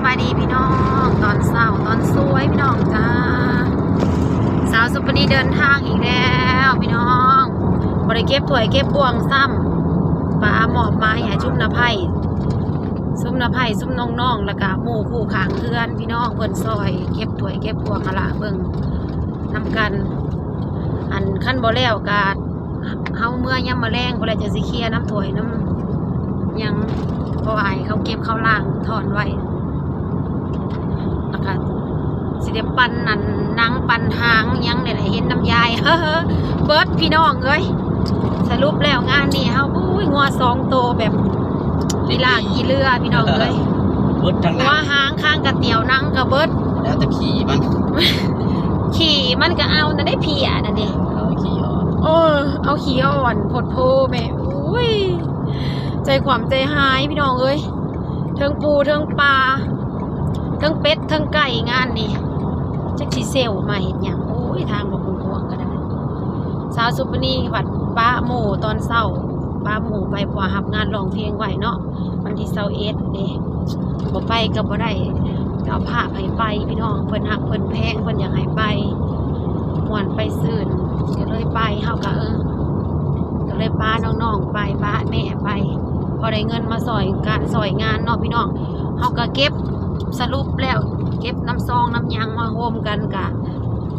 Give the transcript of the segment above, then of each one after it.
ສະບາຍດີພີ່ນ້ອງ ຕອນເຊົ້າຕອນສວຍພີ່ນ້ອງຈ້າ. ສາວສຸປະນີເດີນທາງອີກແລ້ວພີ່ນ້ອງ ບໍ່ໄດ້ເກັບຖ້ວຍເກັບບ່ວງຊ້ຳ ປາມອບໝາຍໃຫ້ຊຸມນາໄພ ຊຸມນາໄພ ຊຸມນ້ອງໆ ແລ້ວກະໝູ່ຄູ່ຂ້າງເຮືອນພີ່ນ້ອງ ເພິ່ນຊ່ອຍເກັບຖ້ວຍເກັບບ່ວງຫັ້ນລະ ເບິ່ງນຳກັນ. ອັນ ຄັນບໍ່ແລ້ວກະ ເຮົາເມືອຍາມມື້ແລງພຸ້ນແຫຼະ ຈັ່ງຊິເຄຍນຳຖ້ວຍນຳຫຍັງ ເພາະວ່າໃຫ້ເຂົາເກັບເຂົ້າລ້າງຖອນໄວ້ ແລ້ວກະຊິໄດ້ປັ່ນອັນໜັງປັ່ນຫາງຫຍັງນີ້ແຫຼະ ເຮັດນຳຍາຍ ເບິດພີ່ນ້ອງເອີຍ. ສະຫຼຸບແລ້ວງານນີ້ເຮົາ ໂອ້ຍ ງົວສອງໂຕແບບ ອີຫຼາກອີເລືອພີ່ນ້ອງເອີຍ ເບິດທັງໜັງ ຫົວຫາງຄາງກະຕຽວໜັງກະເບິດ ແລ້ວແຕ່ຂີ້ມັນ ຂີ້ມັນກະເອົານັ້ນເດ້ ເພຍນັ້ນເດ້ ເອົາຂີ້ອ່ອນ ເອີ ເອົາຂີ້ອ່ອນ ໂພດໂພແມ່ ໂອ້ຍ ໃຈຄວາມໃຈຮ້າຍພີ່ນ້ອງເອີຍ ເທິງປູເທິງປາ ເທິງເປັດເທິງໄກ່ ງານນີ້ ຈັກຊິເຊວມາເຮັດຫຍັງ. ໂອ້ຍ ທາງບັກຫວງກະໄດ້ ສາວສຸປະນີພັດປະໝູ່ຕອນເຊົ້າ ປະໝູ່ໄປ ເພາະວ່າຮັບງານຮ້ອງເພງໄວ້ເນາະ ວັນທີຊາວເອັດເດ້ ບໍ່ໄປກະບໍ່ໄດ້ ເຈົ້າພາບໃຫ້ໄປພີ່ນ້ອງ ເພິ່ນຮັກເພິ່ນແພງ ເພິ່ນຢາກໃຫ້ໄປ ມ່ວນໄປຊື່ນ ກະເລີຍໄປ ເຮົາກະ ເອີ ກະເລີຍປະນ້ອງໆໄປ ປະແມ່ໄປ ພໍໄດ້ເງິນມາຊ່ອຍການຊ່ອຍງານເນາະພີ່ນ້ອງ. ເຮົາກະເກັບສະຫຼຸບແລ້ວ ເກັບນຳຊອງນຳຫຍັງມາໂຮມກັນ ກະ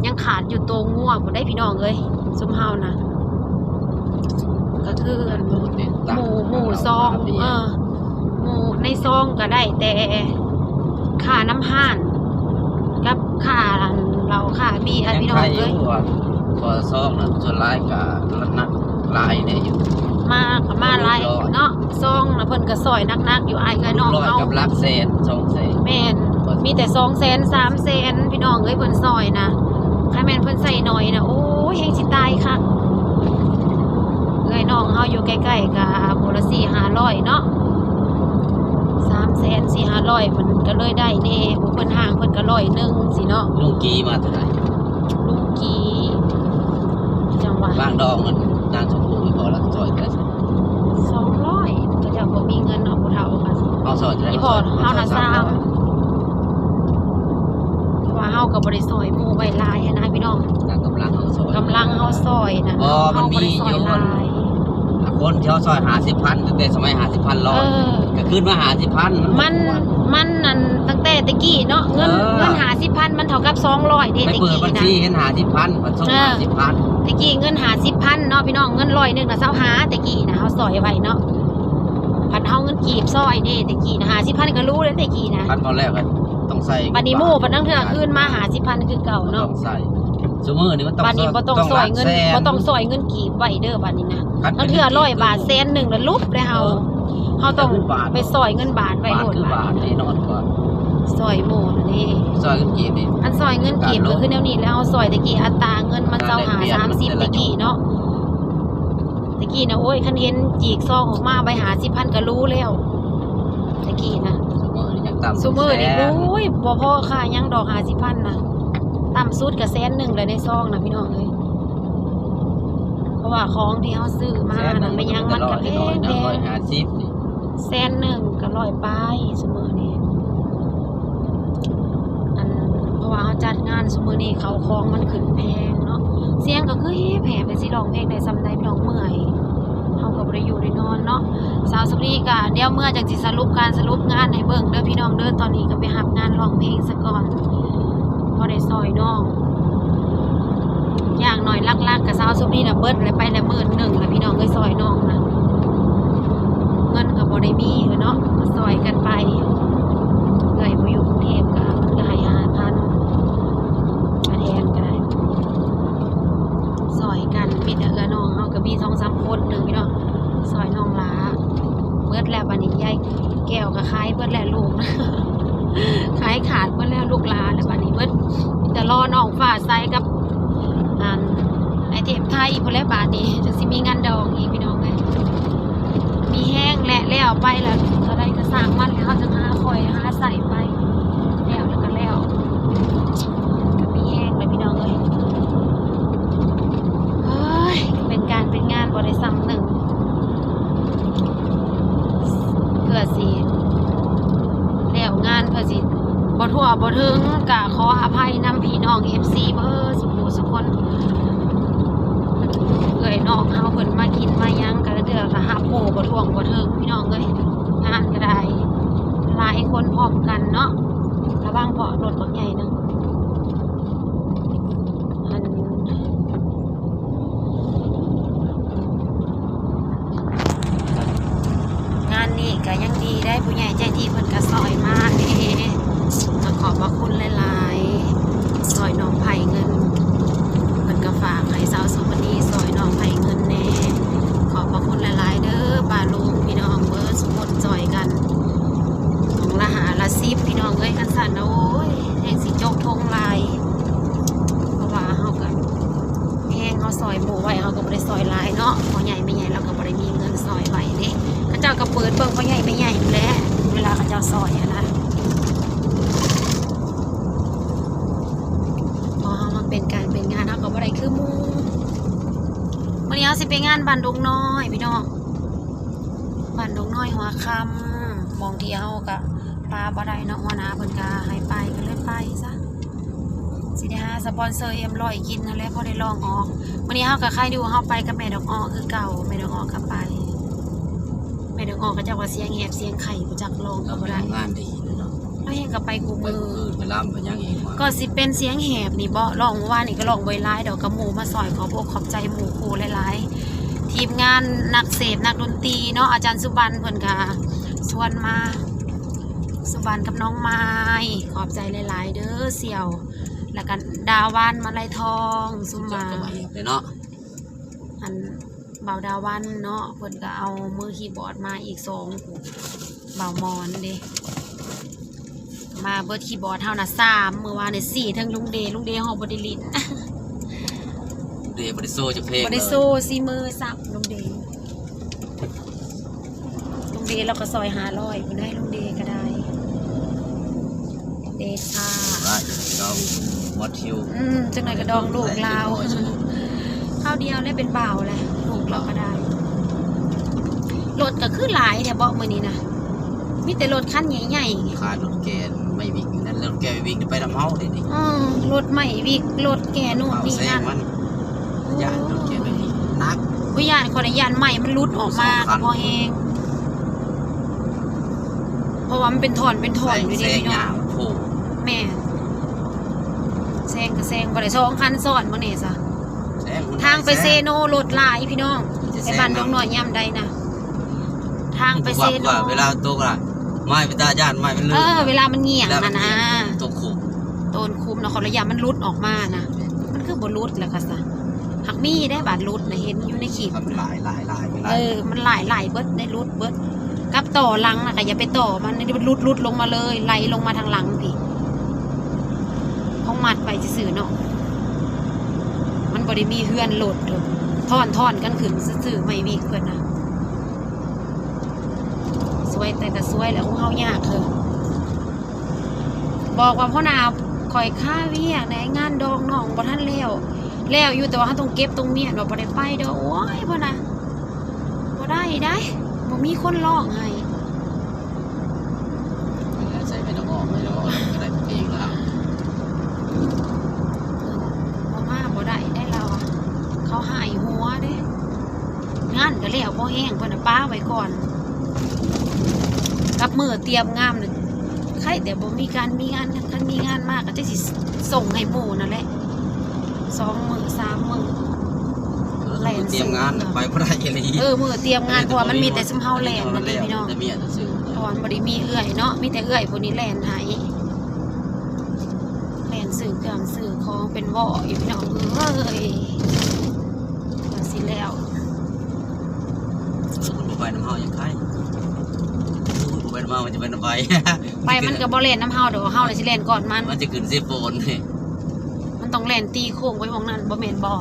ຍັງຂາດຢູ່ໂຕງົວພຸ້ນໃດພີ່ນ້ອງເອີຍ ຊຸມເຮົານະ ກະຄືອັນ ໝູ່ ໝູ່ຊອງ ເອີ ໝູ່ໃນຊອງກະໄດ້ແຕ່ຄ່ານ້ຳຮ້ານ ກັບຄ່າອັນເຫຼົ້າຄ່າເບຍພີ່ນ້ອງເອີຍ. ເພາະຊອງນັ້ນສ່ວນຫຼາຍກະໜັກຫຼາຍແດ່ຢູ່ ມາກະມາຫຼາຍເນາະ ຊອງນະເພິ່ນກະຊ່ອຍໜັກໆຢູ່ ອ້າຍເອື້ອຍນ້ອງເຮົາ ກັບຫຼັກແສນ ສອງແສນ ແມ່ນ ມີແຕ່ສອງແສນ ສາມແສນພີ່ນ້ອງເອີຍ ເພິ່ນຊ່ອຍນະ. ຄັນແມ່ນເພິ່ນໃສ່ໜ້ອຍນະ ໂອ້ຍ ແຮງຊິຕາຍຄັກ. ເອື້ອຍນ້ອງເຮົາຢູ່ໃກ້ໆ ກະຜູ້ລະສີ່ຫ້າຮ້ອຍເນາະ ສາມແສນ ສີ່ຫ້າຮ້ອຍ ມັນກະເລີຍໄດ້ແດ່ ຜູ້ເພິ່ນຮ່າງເພິ່ນກະຮ້ອຍໜຶ່ງຊີ້ເນາະ. ລຸງກີມາເທົ່າໃດ? ລຸງກີ ຈັ່ງຫວະ ບາງດອງມັນນາງຊົມພູ ອີ່ພໍ່ລະຊ່ອຍເທົ່າໃດ? ສອງຮ້ອຍ ເຂົາເຈົ້າບໍ່ມີເງິນເນາະ ຜູ້ເຖົ້າກະ ເຮົາຊ່ອຍເທົ່າໃດ? ອີ່ພໍ່ເຮົານະ ສາມ ເພາະວ່າເຮົາກະບໍ່ໄດ້ຊ່ອຍໝູ່ໄວ້ຫຼາຍຫັ້ນນະພີ່ນ້ອງ ກຳລັງເຮົາຊ່ອຍ ກຳລັງເຮົາຊ່ອຍນະ ບໍ່ ມັນມີຢູ່ ເຮົາບໍ່ໄດ້ຊ່ອຍຫຼາຍ ຄົນທີ່ເຮົາຊ່ອຍຫ້າສິບພັນ ຕັ້ງແຕ່ສະໄໝຫ້າສິບພັນ ຮ້ອຍ ເອີ ກະຄືນມາຫ້າສິບພັນ ມັນ ມັນ ມັນນັ້ນ ຕັ້ງແຕ່ແຕ່ກີ້ເນາະ ເງິນ ເອີ ເງິນຫ້າສິບພັນມັນເທົ່າກັບສອງຮ້ອຍເດ້ ໄປເປີດບັນຊີເຫັນຫ້າສິບພັນ ເອີ ແຕ່ກີ້ເງິນຫ້າສິບພັນເນາະພີ່ນ້ອງ ເງິນຮ້ອຍໜຶ່ງນະ ຊາວຫ້າ ແຕ່ກີ້ນະ ເຮົາຊ່ອຍໄວ້ເນາະ ພັດເຮົາເງິນກີບຊ່ອຍເດ້ ແຕ່ກີ້ນະ ຫ້າສິບພັນກະຫຼູເດ້ ແຕ່ກີ້ນະ ຄັນບໍ່ແລ້ວກະຕ້ອງໃຊ້ ບັດນີ້ໝູ່ພັດລາງເທື່ອຄືນມາຫ້າສິບພັນຄືເກົ່າເນາະ ຕ້ອງໃຊ້ ຊຸມື້ນີ້ມັນຕ້ອງ ບັດນີ້ບໍ່ຕ້ອງຊ່ອຍເງິນ ຕ້ອງຫຼັກແສນ ບໍ່ຕ້ອງຊ່ອຍເງິນກີບໄວ້ເດີ ບັດນີ້ນະ ລາງເທື່ອຮ້ອຍບາດ ແສນໜຶ່ງລະຫຼຸບເດ້ເຮົາ ເອີ ເຮົາຕ້ອງໄປຊ່ອຍເງິນບາດໄວ້ໂລດ ບາດຄືບາດແນ່ນອນກວ່າ ຊ່ອຍໝູ່ນະເດ້ ຊ່ອຍເງິນກີບນີ້ ອັນຊ່ອຍເງິນກີບກະຄືແນວນີ້ແຫຼະ ເຮົາຊ່ອຍແຕ່ກີ້ອັດຕາເງິນມັນຊາວຫ້າ ສາມສິບແຕ່ກີ້ເນາະ ແຕ່ກີ້ນະ ໂອ້ຍ ຄັນເຫັນຈີກຊອງອອກມາໃບຫ້າສິບພັນກະຫຼູແລ້ວ ແຕ່ກີ້ນະ ຊຸມື້ນີ້ຍັງຕ່ຳ ຊຸມື້ນີ້ ແສນ ໂອ້ຍ ບໍ່ພໍຄ່າຫຍັງດອກ ຫ້າສິບພັນນະ ຕ່ຳສຸດກະແສນໜຶ່ງແຫຼະໃນຊອງນະພີ່ນ້ອງເອີຍ ເພາະວ່າຂອງທີ່ເຮົາຊື້ມານະ ແມ່ນຫຍັງມັນກະແພງ ແສນໜຶ່ງກະຮ້ອຍປາຍ ຊຸມື້ນີ້ ອັນ ເພາະວ່າເຮົາຈັດງານຊຸມື້ນີ້ ເຂົ້າຂອງມັນຂຶ້ນແພງເນາະ ສຽງກະຄືແຫບແບບຊິຮ້ອງເພງໄດ້ຊ່ຳໃດ ພີ່ນ້ອງ ເມື່ອຍ ເຮົາກະບໍ່ໄດ້ຢູ່ໄດ້ນອນເນາະ ສາວສຸລີກະ ດຽວເມື່ອຈັ່ງຊິສະຫຼຸບການສະຫຼຸບງານໃຫ້ເບິ່ງເດີພີ່ນ້ອງເດີ ຕອນນີ້ກະໄປຮັບງານຮ້ອງເພງສະກ່ອນ ພໍໄດ້ຊ່ອຍນ້ອງ ຢ່າງໜ້ອຍຫຼັກໆກະສາວສຸລີນະເບິດແລ້ວ ໄປແລ້ວໝື່ນໜຶ່ງລະພີ່ນ້ອງເອີຍ ຊ່ອຍນ້ອງນະ ເງິນກະບໍ່ໄດ້ມີເນາະ ກະຊ່ອຍກັນໄປ ເອື້ອຍບໍ່ຢູ່ກຸງເທບກະ ກະໃຫ້ຫ້າພັນ ກະແທນກະໄດ້ ຊ່ອຍກັນ ມີແຕ່ເອື້ອຍນ້ອງເຮົາກະມີສອງສາມຄົນໜຶ່ງພີ່ນ້ອງ ຊ່ອຍນ້ອງຫຼ້າ ເບິດແລ້ວບາດນີ້ ຍາຍແກ້ວກະຂາຍເບິດແລ້ວລູກ ຂາຍຂາດເບິດແລ້ວລູກຫຼ້າ ແລ້ວບາດນີ້ເບິດ ມີແຕ່ລໍນ້ອງຟ້າໃສກັບ ອັນ ອ້າຍເທບໄທພຸ້ນແຫຼະ ບາດນີ້ຈັ່ງຊິມີງານດອງອີກພີ່ນ້ອງເອີຍ ມີແຮງແຫຼະ ແລ້ວໄປແລ້ວ ເທົ່າໃດກະຊ່າງມັນ ແລ້ວເຮົາຈະຫາຄ່ອຍຫາໃຊ້ໄປ ແລ້ວແລ້ວກະແລ້ວ ກະມີແຮງແຫຼະພີ່ນ້ອງເອີຍ ເຮີ້ຍ ເປັນການເປັນງານບໍ່ໄດ້ຊ່ຳໜຶ່ງ ເພື່ອຊິແລ້ວງານ ເພື່ອຊິ ບໍ່ທົ່ວບໍ່ເຖິງ ກະຂໍອະໄພນຳພີ່ນ້ອງເອັຟຊີເບີດສູ່ຜູ້ສູ່ຄົນ. ເອື້ອຍນ້ອງເຮົາເພິ່ນມາກິນມາຫຍັງ ກະລະເທື່ອກະຮັບໂປ້ບໍ່ຖ້ວງບໍ່ເຖິງ ພີ່ນ້ອງເອີຍ. ງານກະໄດ້ຫຼາຍຄົນພ້ອມກັນເນາະ. ລະວັງເພາະລົດບັກໃຫຍ່ນະ. ອັນ ງານນີ້ກະຍັງດີໄດ໋ ຜູ້ໃຫຍ່ໃຈດີເພິ່ນກະຊ່ອຍມາເດ້. ກະຂອບພະຄຸນຫຼາຍໆ ຊ່ອຍນ້ອງໄພເງິນ ເພິ່ນກະຝາກໃຫ້ສາວສຸມະນີຊ່ອຍນ້ອງໄພເງິນແດ່. ຂອບພະຄຸນຫຼາຍໆເດີ ປ້າລຸງ ພີ່ນ້ອງເບີດສູ່ຄົນຊ່ອຍກັນ ຖົງລະຫ້າລະສິບ ພີ່ນ້ອງເອີຍ. ຄັນຊັ້ນນະ ໂອ້ຍ ແຮງຊິຈົກຖົງຫຼາຍ ເພາະວ່າເຮົາກະ ແຮງເຮົາຊ່ອຍໝູ່ໄວ້ ເຮົາກະບໍ່ໄດ້ຊ່ອຍຫຼາຍເນາະ. ພໍ່ໃຫຍ່ແມ່ໃຫຍ່ລາວກະບໍ່ໄດ້ມີເງິນຊ່ອຍໄວ້ເດ້. ເຂົາເຈົ້າກະເປີດເບິ່ງພໍ່ໃຫຍ່ແມ່ໃຫຍ່ຫັ້ນແຫຼະ ເວລາເຂົາເຈົ້າຊ່ອຍຫັ້ນນະ. ພໍເຮົາມາເປັນການເປັນງານ ເຮົາກະບໍ່ໄດ້ຄືໝູ່. ມື້ນີ້ເຮົາຊິໄປງານບ້ານດົງນ້ອຍ ພີ່ນ້ອງ ບ້ານດົງນ້ອຍຫົວຄຳ ໝ່ອງທີ່ເຮົາກະ ປາບໍ່ໄດ້ເນາະ ຫົວໜ້າເພິ່ນກະໃຫ້ໄປ ກະເລີຍໄປຊະ. ຊິໄດ້ຫາສະປອນເຊີເອັມຮ້ອຍກິນຫັ້ນແຫຼະ ພໍໄດ້ລອງອອກ. ມື້ນີ້ເຮົາກະໄຄຢູ່ ເຮົາໄປກັບແມ່ດອກອອກຄືເກົ່າ ແມ່ດອກອອກກະໄປ. ແມ່ດອກອອກກະຈັກວ່າສຽງແຫບສຽງໄຂ້ ບໍ່ຈັກ ລອງກະບໍ່ໄດ້. ລາວເປັນໂຮງງານດີເນາະ ລາວແຮງກະໄປຄູ່ມື້ ເອີ ໄປລຳໄປຫຍັງອີກ ກະຊິເປັນສຽງແຫບນີ້ເບາະ. ລອງມື້ວານນີ້ກະລອງບໍ່ຫຼາຍດອກ ກະໝູ່ມາຊ່ອຍ ຂອບອົກຂອບໃຈໝູ່ຄູ່ຫຼາຍໆ ທີມງານ ນັກເສບ ນັກດົນຕີເນາະ ອາຈານສຸບັນເພິ່ນກະຊວນມາ. ສຸບັນກັບນ້ອງມາຍ ຂອບໃຈຫຼາຍໆເດີສ່ຽວ ລະກະດາວັນ ມາໄລທອງ ຊຸມມາ ເນາະ. ອັນ ບ່າວດາວັນເນາະ ເພິ່ນກະເອົາມືຄີບອດມາອີກສອງ ບ່າວມອນເດ້ ມາເບິດ. ຄີບອດເຮົານະສາມ ມື້ວານນີ້ສີ່ ເຖິງລຸງເດ ລຸງເດເຮົາບໍ່ໄດ້ຫຼິ້ນ ລຸງເດບໍ່ໄດ້ໂຊຈັກເພງ ບໍ່ໄດ້ໂຊ ເລີຍ ສີມືຊ້ຳ ລຸງເດ. ລຸງເດລາວກະຊ່ອຍຫ້າຮ້ອຍພຸ້ນໃດ໋ ລຸງເດກະໄດ້. ເດຊາ ວ່າເຈົ້າ ມອດທິວ ອືມ ຈັ່ງໃດກະດອງລູກລາວ ຄາວດຽວແລ້ວເປັນບ່າວແລ້ວ ລູກລາວກະໄດ້. ລົດກະຄືຫຼາຍແທ້ເບາະມື້ນີ້ນະ ມີແຕ່ລົດຄັນໃຫຍ່ໆ. ຂາດລົດແກ່ໄມ້ວິກນັ້ນ ລົດແກ່ໄມ້ວິກໄປນຳເຮົາເດ້ນີ້. ເອີ ລົດໄມ້ວິກ ລົດແກ່ໂນ່ນນີ້ນັ້ນ ຢ້ານລົດແກ່ໄມ້ວິກໜັກ ໂອ້ຍ ຢ້ານ ຂໍໄດ້ຢ້ານໄມ້ມັນຫຼຸດອອກມາ ກະພໍແຮງ ເພາະວ່າມັນເປັນທ່ອນເປັນທ່ອນຢູ່ເດ້ ພີ່ນ້ອງ. ແມ່ນ ແຊງກະແຊງບໍ່ໄດ້ ສອງຄັນຊ້ອນມື້ນີ້ຊະ. ທາງໄປເຊໂນລົດຫຼາຍພີ່ນ້ອງ ໄປບ້ານດົງນ້ອຍຍາມໃດນະ ທາງໄປເຊໂນ ເວລາຕົກລະ ໄມ້ເປັນຕາຢ້ານ ໄມ້ມັນເລີຍ ເອີ ເວລາມັນຫງຽງຫັ້ນນະ ຕົກຂຸມ ໂຕນຂຸມນະ ຂໍລະຢ້ານມັນຫຼຸດອອກມານະ. ມັນຄືບໍ່ຫຼຸດລະຄະຊະ ຫາກມີໄດ໋ບາດຫຼຸດນະ ເຫັນຢູ່ໃນຄລິບ ມັນຫຼາຍໆໆ ເອີ ມັນຫຼາຍໆເບິດ ໄດ້ຫຼຸດເບິດ. ກັບຕໍ່ຫຼັງນະກະຢ່າໄປຕໍ່ມັນ ມັນຫຼຸດໆລົງມາເລີຍ ໄຫຼລົງມາທາງຫຼັງພີ້ ຂອງມັດໄວ້ຊື່ໆເນາະ ມັນບໍ່ໄດ້ມີເຮືອນລົດ ທ້ອນໆກັນຂຶ້ນຊື່ໆ ໄມ້ວິກເພິ່ນນະ. ສວຍແຕ່ກະສວຍແຫຼະ ຂອງເຮົາຍາກເທີ. ບອກວ່າ ຫົວໜ້າ ຂ້ອຍຄາວຽກໃນງານດອງນ້ອງບໍ່ທັນແລ້ວ ແລ້ວຢູ່ ແຕ່ວ່າເຮົາຕ້ອງເກັບຕ້ອງມ້ຽນ ວ່າບໍ່ໄດ້ໄປດອກ. ໂອ້ຍ ບໍ່ນະ ບໍ່ໄດ້ໄດ໋ ບໍ່ມີຄົນຮ້ອງໃຫ້. ໃສ່ໄປນຳອອກໄປນຳອອກກະໄດ້ເອງລະ ບໍ່ມາບໍ່ໄດ້ໄດ໋ລາວ ເຂົາຫາຍຫົວເດ້. ງານກະແລ້ວພໍແຮງ ເພິ່ນນະປະໄວ້ກ່ອນ ກັບມື້ຕຽມງານນະ ໃຄແຕ່ບໍ່ມີການມີງານ ຄັນມີງານມາກະຈັ່ງຊິສົ່ງໃຫ້ໝູ່ນັ້ນແຫຼະ ສອງມື້ສາມມື້ ແລ່ນ ຕຽມງານໄປບໍ່ໄດ້ອີ່ຫຼີ. ເອີ ມື້ຕຽມງານ ເພາະວ່າມັນມີແຕ່ຊຸມເຮົາແລ່ນນັ້ນເດ້ພີ່ນ້ອງ ເພາະວ່າມັນບໍ່ໄດ້ມີເອື້ອຍເນາະ ມີແຕ່ເອື້ອຍຜູ້ນີ້ແລ່ນໃຫ້ ແລ່ນຊື້ເຄື່ອງຊື້ຂອງເປັນວໍ້ຢູ່ພີ່ນ້ອງເອີຍ. ວ່າຊິແລ້ວ ເອີ ມັນບໍ່ໄປນຳເຮົາຍັງໄຄ ໂອ້ຍ ບໍ່ໄປນຳເຮົາມັນຈະໄປນຳໃຜ ໄປມັນກະບໍ່ແລ່ນນຳເຮົາດອກ ເຮົາລະຊິແລ່ນກ່ອນມັນ ມັນຈະຂຶ້ນເຊໂປນ ມັນຕ້ອງແລ່ນຕີໂຄ້ງໄປໝ່ອງນັ້ນ ບໍ່ແມ່ນບໍ່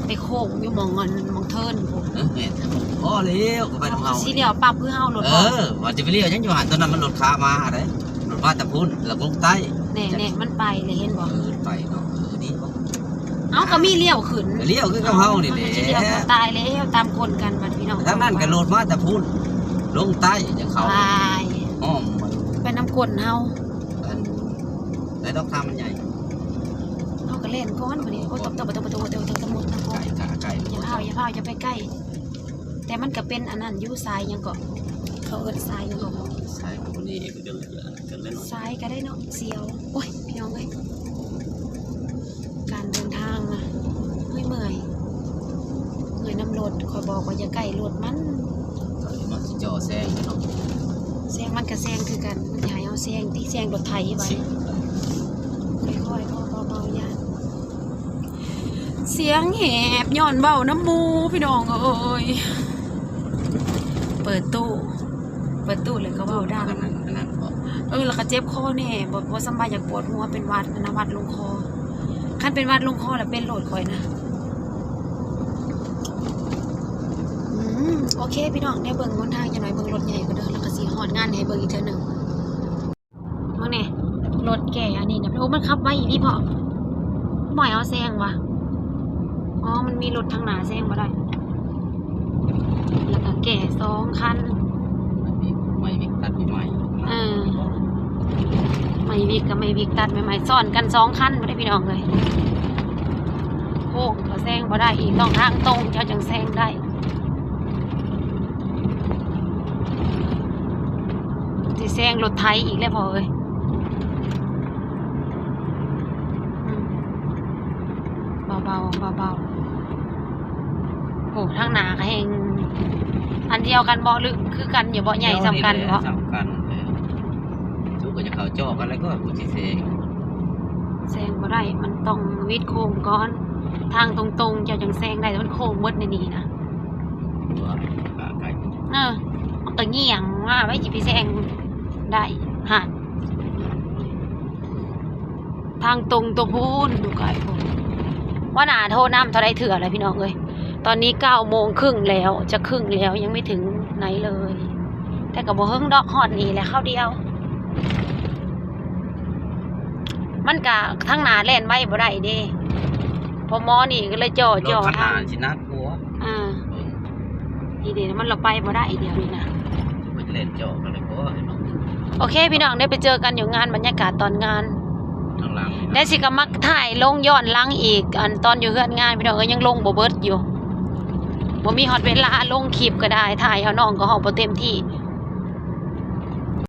ໄປໂຄ້ງຢູ່ໝ່ອງອັນ ໝ່ອງເທີນພຸ້ນ. ເອີ ແມ່ນ ພໍແລ້ວກະໄປນຳເຮົາ ຊິລ້ຽວປັບຄືເຮົາໂລດ ເອີ ບໍ່ ວ່າຈະໄປລ້ຽວຫຍັງຢູ່ຫັ້ນ ຕອນນັ້ນມັນລົດຂາມາເດ້ ລົດມາແຕ່ພຸ້ນ ແລ້ວລົງໃຕ້ ແນ່ໆ ມັນໄປແລ້ວ ເຫັນບໍ່ ເອີ ໄປເນາະ ເອີ ດີບໍ່ ເອົ້າ ກະມີລ້ຽວຂຶ້ນ ກະລ້ຽວຄືກັບເຮົານີ້ແຫຼະ ຊິລ້ຽວ ຕາຍແລ້ວ ຕາມກົນກັນບັດພີ່ນ້ອງ ທາງນັ້ນກະລົດມາແຕ່ພຸ້ນ ລົງໃຕ້ຈະເຂົ້າ ອ້ອມ ໄປນຳກົນເຮົາ ອັນ ດອກຄາມັນໃຫຍ່ ເຮົາກໍແລ່ນກ່ອນບັດນີ້. ໂອ້ຍ ຕອບ ຕອບ ຕອບ ຕອບ ຕອບ ຕອບ ຕອບ ໄກ່ ໄກ່ ຢ່າພ້າວ ຢ່າພ້າວ ຢ່າໄປໃກ້. ແຕ່ມັນກໍເປັນອັນນັ້ນຢູ່ ສາຍຫຍັງເກາະ ເຂົາເອີ້ນສາຍຫຍັງເກາະ ສາຍກໍບໍ່ແນ່ຄືກັນ ສາຍກໍໄດ້ເນາະ. ສຽວ ໂອ້ຍ ພີ່ນ້ອງເອີຍ ການເດີນທາງນະ ໂອ້ຍ ເມື່ອຍ ເມື່ອຍນຳລົດ. ຂ້ອຍບອກວ່າຢ່າໃກ້ລົດມັນ ກໍເລີຍມາຊິຈໍ່ແຊງເນາະ. ແຊງມັນກໍແຊງຄືກັນ ມັນຊິໃຫ້ເຮົາແຊງຕິ ແຊງລົດໄຖໄວ້. ຄ່ອຍໆ ເບົາໆ ເບົາໆ ຢ້ານ ສຽງແຫບຍ້ອນເວົ້ານຳໝູ່ ພີ່ນ້ອງເອີຍ. ເປີດຕູ້ ເປີດຕູ້ແລ້ວກໍເວົ້າດັງ ອັນນັ້ນ ອັນນັ້ນເບາະ ເອີ ແລ້ວກໍເຈັບຄໍແດ່ ບໍ່ ບໍ່ສຳບາຍ ຢາກປວດຫົວ ເປັນຫວັດນະ ຫວັດລົງຄໍ. ຄັນເປັນຫວັດລົງຄໍແລ້ວເປັນໂລດຂ້ອຍນະ. ອືມ ໂອເຄ ພີ່ນ້ອງ ດຽວເບິ່ງຫົນທາງຈັກໜ້ອຍ ເບິ່ງລົດໃຫຍ່ກ່ອນເດີ ແລ້ວກໍຊິຮອດງານໃຫ້ເບິ່ງອີກເທື່ອໜຶ່ງ. ເບິ່ງແດ່ ລົດແກ່ອັນນີ້ນະ ໂອ້ ມັນຂັບໄວອີ່ຫຼີເພາະ ບໍ່ໃຫ້ເຮົາແຊງຫວາ. ອໍ ມັນມີລົດທາງໜ້າແຊງບໍ່ໄດ້ ແລ້ວກໍແກ່ສອງຄັນ ໄມ້ວິກຕັດໃໝ່ໆ. ເອີ ໄມ້ວິກກັບໄມ້ວິກຕັດໃໝ່ໆ ຊ້ອນກັນສອງຄັນບໍ່ໄດ້ ພີ່ນ້ອງເອີຍ. ໂຄ້ງກໍແຊງບໍ່ໄດ້ອີກ ຕ້ອງທາງຕົງເຈົ້າຈັ່ງແຊງໄດ້. ຊິແຊງລົດໄຖອີກແລ້ວພໍ່ເອີຍ. ອືມ ເບົາໆ ເບົາໆ. ໂອ້ ທາງໜ້າກໍແຮ່ງອັນດຽວກັນບໍ່ ຫຼືຄືກັນຢູ່ບໍ່? ໃຫຍ່ສ່ຳກັນບໍ່? ສ່ຳກັນ. ເອີ ສຸກກໍຈະເຂົ້າຈໍ່ກັນແລ້ວກໍກູຊິແຊງ ແຊງບໍ່ໄດ້ ມັນຕ້ອງຫວິດໂຄ້ງກ່ອນ. ທາງຕົງໆ ເຈົ້າຈັ່ງແຊງໄດ້ ມັນໂຄ້ງໝົດໃນນີ້ນະ. ເອີ ມັນກໍຍ່ຽງມາໄວ້ ຊິໄປແຊງໄດ້ຫັ້ນ. ທາງຕົງຕົວພຸ້ນ ຢູ່ໄກພຸ້ນ. ຫົວໜ້າໂທນຳເທົ່າໃດເທື່ອແລ້ວ ພີ່ນ້ອງເອີຍ. ຕອນນີ້ເກົ້າໂມງຄຶ່ງແລ້ວ ຈະຄຶ່ງແລ້ວ ຍັງໄມ່ເຖິງໃນເລີຍ. ແຕ່ກໍບໍ່ເຫິງດອກ ຮອດນີ້ແຫຼະ ຄາວດຽວ. ມັນກະທາງໜ້າແລ່ນໄວບໍ່ໄດ້ເດ້ ພໍ່ໝໍນີ້ກໍເລີຍຈໍ່ ຈໍ່ ທາງໜ້າຊິໜັກກວ່າ. ອ່າ ເອີ ນີ້ເດ້ ມັນລະໄປບໍ່ໄດ້ດຽວນີ້ນະ ມັນເລ່ນເຈາະກັນເລີຍ. ໂອເຄ ພີ່ນ້ອງ ໄດ້ໄປເຈີກັນຢູ່ງານ ບັນຍາກາດຕອນງານ. ທາງຫຼັງນີ້ນະ ໄດ້ຊິກະມາຖ່າຍລົງຍ້ອນຫຼັງອີກ ອັນຕອນຢູ່ເຮືອນງານ ພີ່ນ້ອງເອີຍ ຍັງລົງບໍ່ເບິດຢູ່ ບໍ່ມີຮອດເວລາລົງຄລິບກໍໄດ້ ຖ່າຍເອົານ້ອງກໍຮອດບໍ່ເຕັມທີ່.